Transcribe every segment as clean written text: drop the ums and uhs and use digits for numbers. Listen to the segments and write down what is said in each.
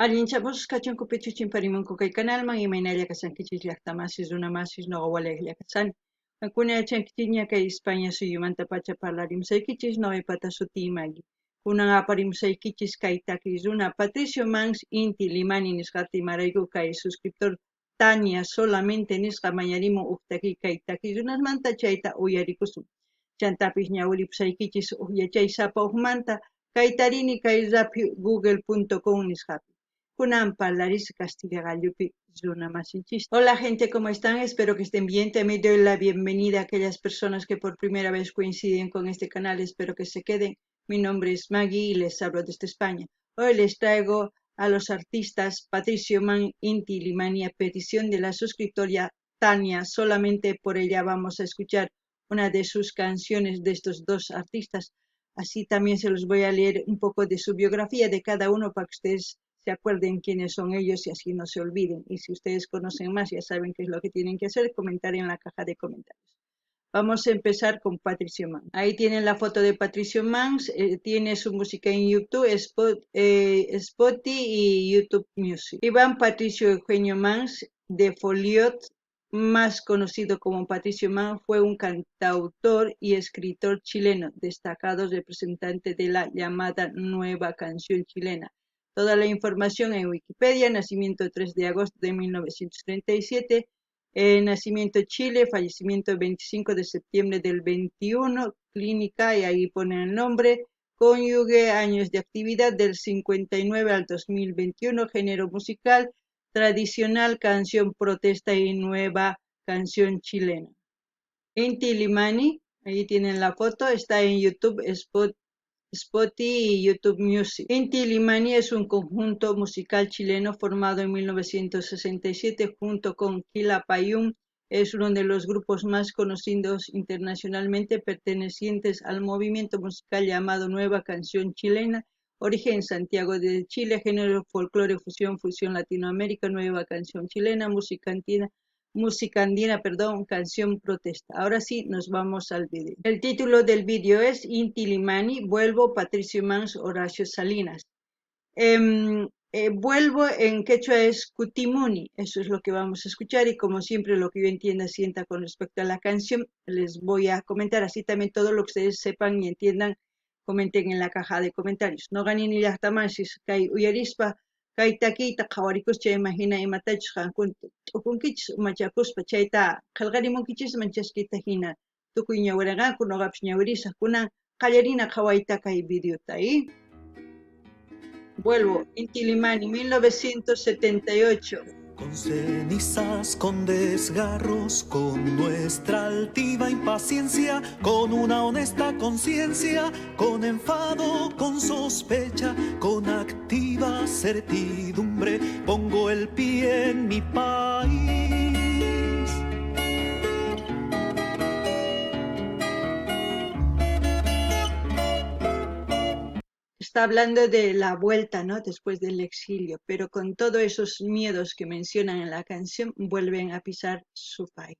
Allinchamusqa kachunku pichus chimparimunku kay kanalman, imaynalla kashankichis llaqtamasis, runamasis, noqa walejlla kashani. Qankuna yachankichisña kay España suyumantapacha parlarimusaykichis, noqaypata sutiy Maggie. Kunan aparimusaykichis kay takiy runa Patricio Mans Inti Limani nisqata, imarayku kay suscriptor Tania solamente nisqa mañarimun uj takiy kay takiy runasmanta, chayta uyarikusun. Chantapis ñawiripusaykichis uj yachay sapa ujmanta, kay tarini kay raphi google.com nisqapi. Kunan parlaris castilla qallupi runa masinchista. Hola gente, ¿cómo están? Espero que estén bien. También doy la bienvenida a aquellas personas que por primera vez coinciden con este canal. Espero que se queden. Mi nombre es Maggie y les hablo desde España. Hoy les traigo a los artistas Patricio Mann, Inti Illimani, a petición de la suscriptora Tania. Solamente por ella vamos a escuchar una de sus canciones de estos dos artistas. Así también se los voy a leer un poco de su biografía de cada uno para que ustedes se acuerden quiénes son ellos y así no se olviden. Y si ustedes conocen más, ya saben qué es lo que tienen que hacer, comentar en la caja de comentarios. Vamos a empezar con Patricio Manns. Ahí tienen la foto de Patricio Manns, tiene su música en YouTube, Spotify y YouTube Music. Iván Patricio Eugenio Manns de Foliot, más conocido como Patricio Mann, fue un cantautor y escritor chileno, destacado representante de la llamada Nueva Canción Chilena. Toda la información en Wikipedia. Nacimiento 3 de agosto de 1937, nacimiento Chile, fallecimiento 25 de septiembre del 21, clínica, y ahí ponen el nombre, cónyuge, años de actividad del 59 al 2021, género musical, tradicional, canción protesta y nueva canción chilena. Inti Illimani, ahí tienen la foto, está en YouTube, Spotify y YouTube Music. Inti Illimani es un conjunto musical chileno formado en 1967 junto con Quilapayún. Es uno de los grupos más conocidos internacionalmente, pertenecientes al movimiento musical llamado Nueva Canción Chilena. Origen Santiago de Chile, género folclore, fusión, fusión Latinoamérica, Nueva Canción Chilena, música andina, música andina, perdón, canción protesta. Ahora sí, nos vamos al video. El título del video es Inti Illimani, vuelvo, Patricio Manns, Horacio Salinas. Vuelvo en quechua es Kutimuni, eso es lo que vamos a escuchar, y como siempre lo que yo entienda, sienta con respecto a la canción, les voy a comentar. Así también todo lo que ustedes sepan y entiendan, comenten en la caja de comentarios. Noqa nini llaqtamasis kay uyarispa kay takiyta qhawarikuspa chay imagina imatachus qankuna t'ukunkichis umachakuspa chayta qillqarimunkichisman chaskita hina tukuy ñawirinqanku, noqapis ñawirisaq. Kunan qallarina qhawayta kay videota. Vuelvo, Inti Illimani, 1978. Con cenizas, con desgarros, con nuestra altiva impaciencia, con una honesta conciencia, con enfado, con sospecha, con activa certidumbre, pongo el pie en mi país. Está hablando de la vuelta, ¿no? Después del exilio, pero con todos esos miedos que mencionan en la canción, vuelven a pisar su país.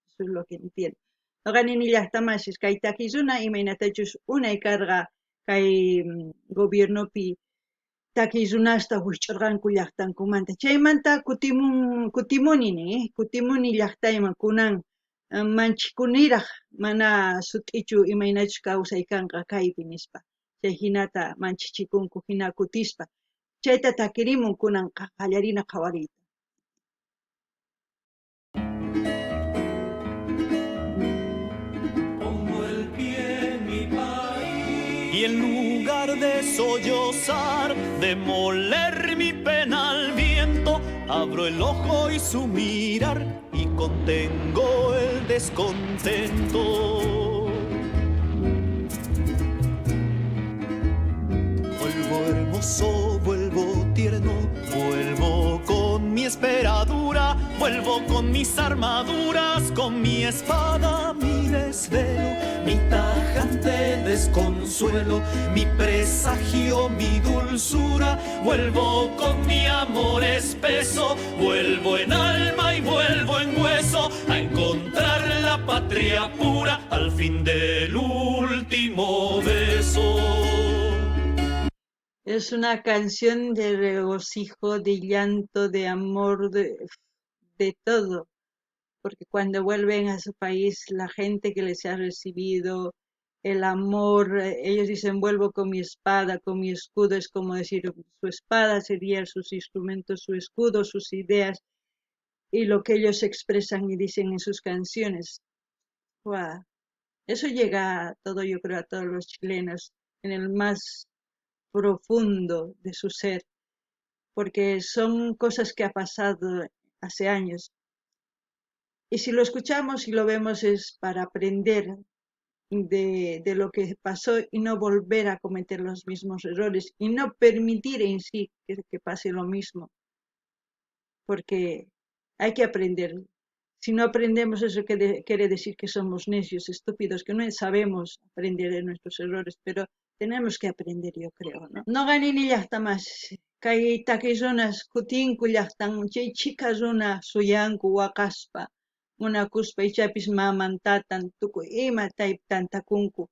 Eso es lo que entiendo. Noqa nini llaqtamasis kay takiy runa imaynatachus unay karqa kay gobiernopi takiy runasta wikch'urqanku llaqtankumanta. Chaymanta kutimuni nin, kutimuni llaqtayman kunan manchikuniraq mana sut'ichu imaynachus kawsay kanqa kaypi nispa. Chay hinata manchichikunku hina kutispa. Chayta takirimun kunan qallarina qhawariyta. Pongo el pie en mi país. Y en lugar de sollozar, de moler mi pena al viento, abro el ojo y su mirar y contengo el descontento. Vuelvo hermoso, vuelvo tierno, vuelvo con mi esperadura, vuelvo con mis armaduras, con mi espada, mi desvelo, mi tajante desconsuelo, mi presagio, mi dulzura, vuelvo con mi amor espeso, vuelvo en alma y vuelvo en hueso, a encontrar la patria pura al fin del último beso. Es una canción de regocijo, de llanto, de amor, de todo. Porque cuando vuelven a su país, la gente que les ha recibido, el amor, ellos dicen, vuelvo con mi espada, con mi escudo, es como decir, su espada sería sus instrumentos, su escudo, sus ideas, y lo que ellos expresan y dicen en sus canciones. ¡Guau! Eso llega a todo, yo creo, a todos los chilenos, en el más profundo de su ser, porque son cosas que ha pasado hace años. Y si lo escuchamos y lo vemos es para aprender de lo que pasó y no volver a cometer los mismos errores y no permitir en sí que pase lo mismo, porque hay que aprender. Si no aprendemos, eso quiere decir que somos necios, estúpidos, que no sabemos aprender de nuestros errores, pero tenemos que aprender, yo creo, ¿no? Noqa nini llajta masi, kay takiy runas kutinku llajtanman, chay chhika runa suyanku waqaspa, munakuspa, ichapis maman, tatan, tukuy ima tantakunku,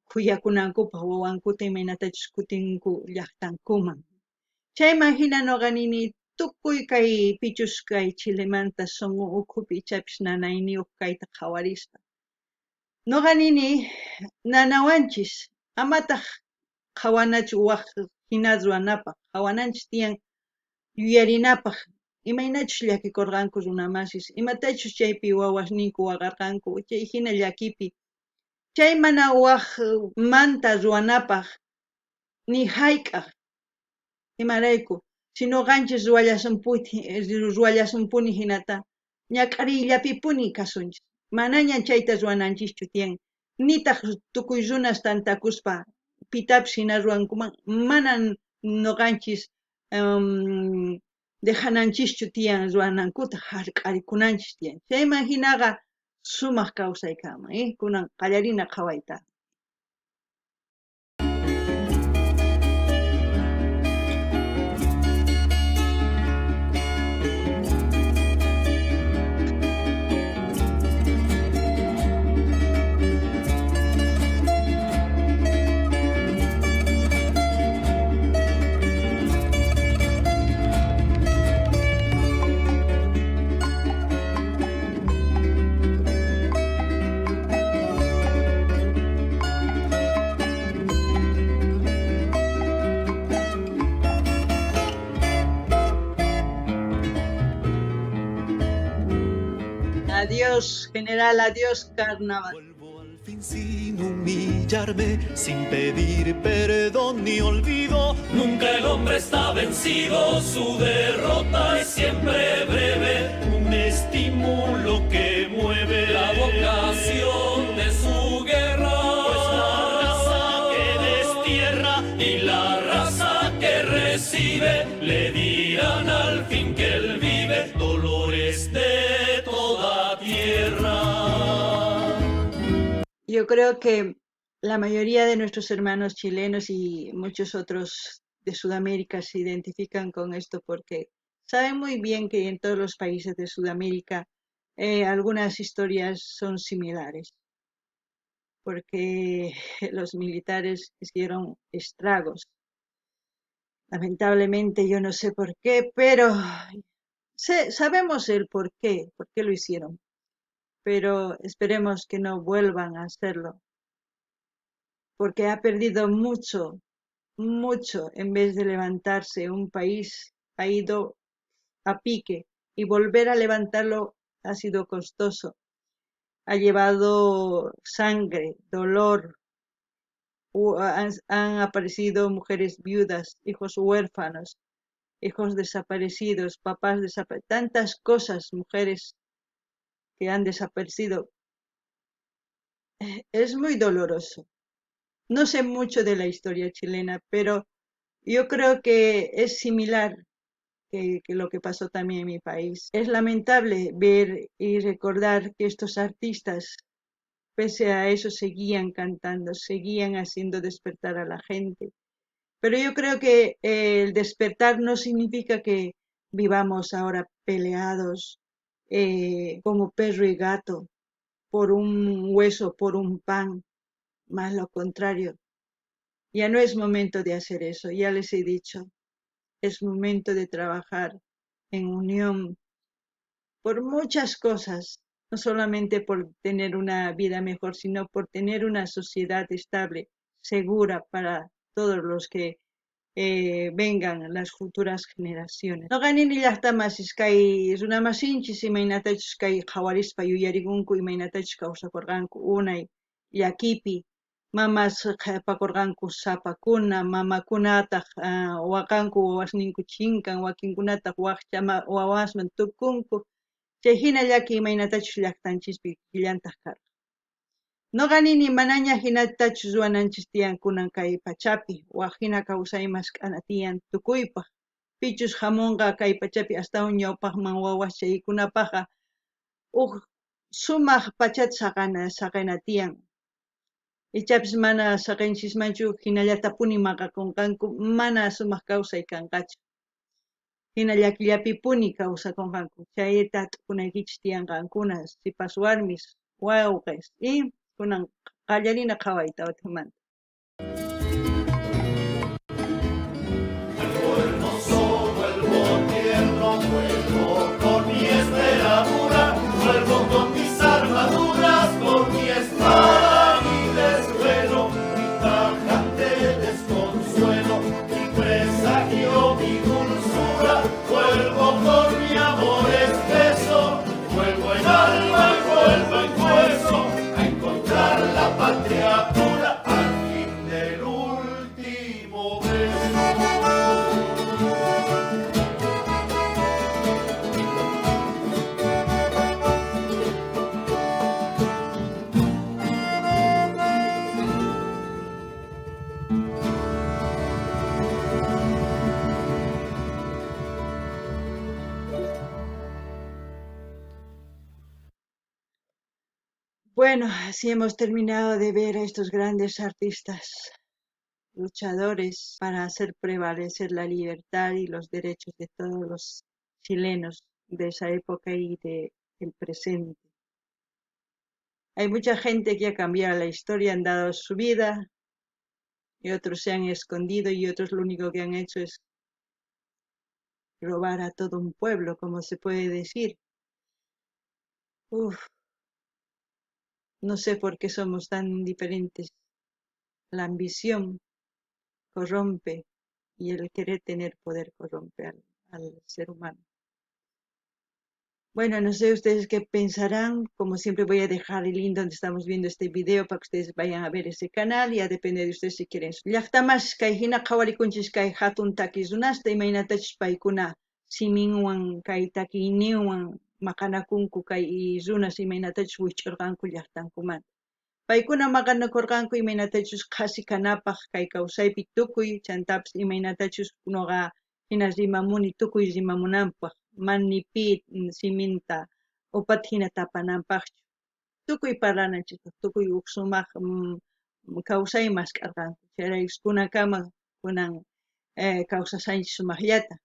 khuyakunankupaj wawankuta imaynatachus kutinku llajtankuman. Chayman hina noqa nini tukuy kay pichus kay Chilemanta sonqo ukhupi ichapis nanayniyuq kayta qhawarispa. Noqa nini nanawanchis, amataq qhawanachu waj hina ruwanapaj, qhawananchis tiyan yuyarinapaj, imaynachus llakikurqanku runamasis, imatachus chaypi wawasninku waqarqanku, chay hina llakipi. Chay mana waj manta ruwanapaj ni hayk'aj, imarayku, si noqanchis ruwallasunpuni hinata, ñak'ariyllapipuni kasunchis, manaña chayta ruwananchischu tiyan, nitaq tukuy runas tantakuspa pitapis hina ruwankuman, mana noqanchis dejananchischu tiyan ruwanankuta, hark'arikunanchis tiyan. Chayman hinaqa sumaq kawsay kanman, kunan qallarina qhawayta. Adiós, general, adiós, carnaval. Vuelvo al fin sin humillarme, sin pedir perdón ni olvido. Nunca el hombre está vencido, su derrota es siempre breve. Un estímulo que mueve la vocación de su guerra. Pues la raza que destierra y la raza que recibe, le dirán al fin que él vive dolores de toda tierra. Yo creo que la mayoría de nuestros hermanos chilenos y muchos otros de Sudamérica se identifican con esto porque saben muy bien que en todos los países de Sudamérica algunas historias son similares, porque los militares hicieron estragos. Lamentablemente yo no sé por qué, pero sabemos el por qué lo hicieron, pero esperemos que no vuelvan a hacerlo, porque ha perdido mucho, mucho. En vez de levantarse un país, ha ido a pique y volver a levantarlo ha sido costoso. Ha llevado sangre, dolor, han aparecido mujeres viudas, hijos huérfanos, hijos desaparecidos, papás desaparecidos, tantas cosas, mujeres que han desaparecido. Es muy doloroso. No sé mucho de la historia chilena, pero yo creo que es similar que lo que pasó también en mi país. Es lamentable ver y recordar que estos artistas, pese a eso, seguían cantando, seguían haciendo despertar a la gente. Pero yo creo que el despertar no significa que vivamos ahora peleados como perro y gato, por un hueso, por un pan, más lo contrario. Ya no es momento de hacer eso, ya les he dicho, es momento de trabajar en unión por muchas cosas, no solamente por tener una vida mejor, sino por tener una sociedad estable, segura para todos los que vengan las futuras generaciones. Noqa nini llaqtamasis kay runamasinchis imaynatachus kay qhawarispa yuyarikunku imaynatachus kawsakurqanku unay llakipi, mamas qhapakurqanku sapakuna, mamakunataq waqanku wawasninku chinkan, wakinkunataq waqcha wawasman tukunku, chay hina llaki imaynatachus llaqtanchispi kikillantaq karqa. Noqa nini manaña hinatachus ruwananchis tiyan kunan kay pachapi, waq hina kawsay mask'ana tiyan tukuypaq, pichus hamunqa kay pachapi astawan ñawpaqman wawas chaykunapaqqa uj sumaq pachata saqena tiyan. Ichapis mana saqenchismanchu hinallatapuni maqakunqanku, mana sumaq kawsay kanqachu. Hina llakillapipuni kawsakunqanku. Chayta t'ukunaykichis tiyan qankuna, sipas warmis, wawqes, y kunan qallarina qhawayta otramanta. Vuelvo hermoso, vuelvo tierno, vuelvo con mi esperadura, vuelvo con mis armaduras, con mi espada, mi desvelo, mi tajante desconsuelo, mi presagio, mi dulzura, vuelvo con mi amor espeso, vuelvo en alma y vuelvo en hueso, a encontrar la patria pura al fin del último beso. Bueno, así hemos terminado de ver a estos grandes artistas, luchadores para hacer prevalecer la libertad y los derechos de todos los chilenos de esa época y del presente. Hay mucha gente que ha cambiado la historia, han dado su vida, y otros se han escondido, y otros lo único que han hecho es robar a todo un pueblo, como se puede decir. Uf. No sé por qué somos tan diferentes. La ambición corrompe y el querer tener poder corrompe al ser humano. Bueno, no sé ustedes qué pensarán. Como siempre voy a dejar el link donde estamos viendo este video para que ustedes vayan a ver ese canal. Ya depende de ustedes si quieren. Llaqtamas kay hina qhawarikunchis kay hatun taki runasta, imaynatachus paykuna siminwan kay takiyninwan maqanakunku kay runas imaynatachus wich'urqanku llaqtankumanta. Paykuna maqanakurqanku imaynatachus qhasi kanapaq kay kawsaypi tukuy, chantapis imaynatachus noqa hina rimamuni tukuy rimamunanpaq, man ni pi siminta upata hina tapananpaqchu. Tukuy parlananchispaq, tukuy uj sumaq kawsay mask'arqanku. Chayraykus kunakama kunan kawsashanchis sumaqllata.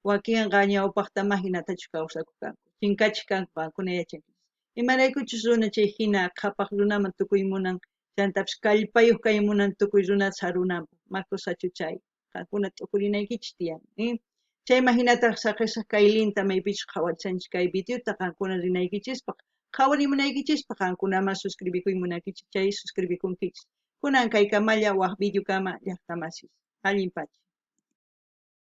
Wakinqa ñawpaqta ma hinatachus kawsakuq kanku. Chinkachiq kanku qankuna yachankichis. Imaraykuchus runa chay hina qhapaq runaman tukuy munan, chantapis kallpayuq kay munan tukuy runa sarunanpaq. Ma kusachu chay. Qankuna t'ukurinaykichis tiyan. Chayman hinataq saqisaq kay linta maypichus qhawachanchis kay videota qankuna rinaykichispaq, qhawarimunaykichispaq, qankunaman suscribikuy munaykichis chay suscribikunkichis. Kunan kay kamalla waq videokama llaqtamasis. Allin pacha.